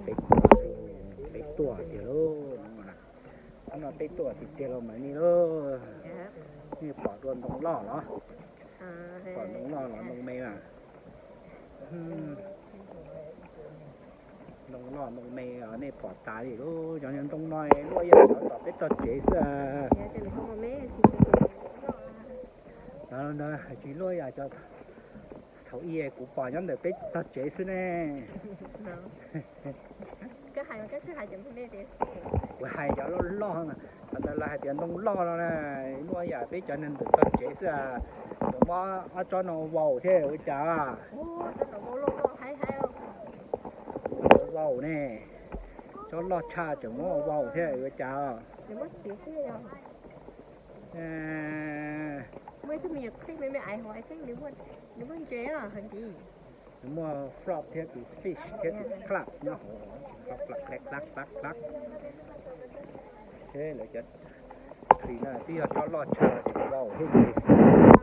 Peb tuaj, peb tuaj tiag lauj. Hnub no peb tuaj tiag tiag los mas nej lauj. Nej pom dua ntoo loj los? Pom ntoo loj los ntoo me na? Ntoo loj ntoo me nej pom tas li lauj. Cov ntoo no luaj yam cov tom peb tog tsev xwb. Ntawd tsis luaj yam cov thaum ub kuv pom nyob ntawm peb tog tsev xwb ne. Kuv hais cov loj loj, ntawd lawv hais tias ntoo loj no na, luaj yam peb cov neeg ntawm tog tsev xwb. Kuv muab ob tsob no vau thiab ua cas? Vau ne, tsob loj tshaj tseem muab vau thiab ua cas? Muaj frog thiab tus fish thiab tus club nyob hauv. Seb lawv cov trees no twb yog tsob loj tshaj los tseem vau thiab ces.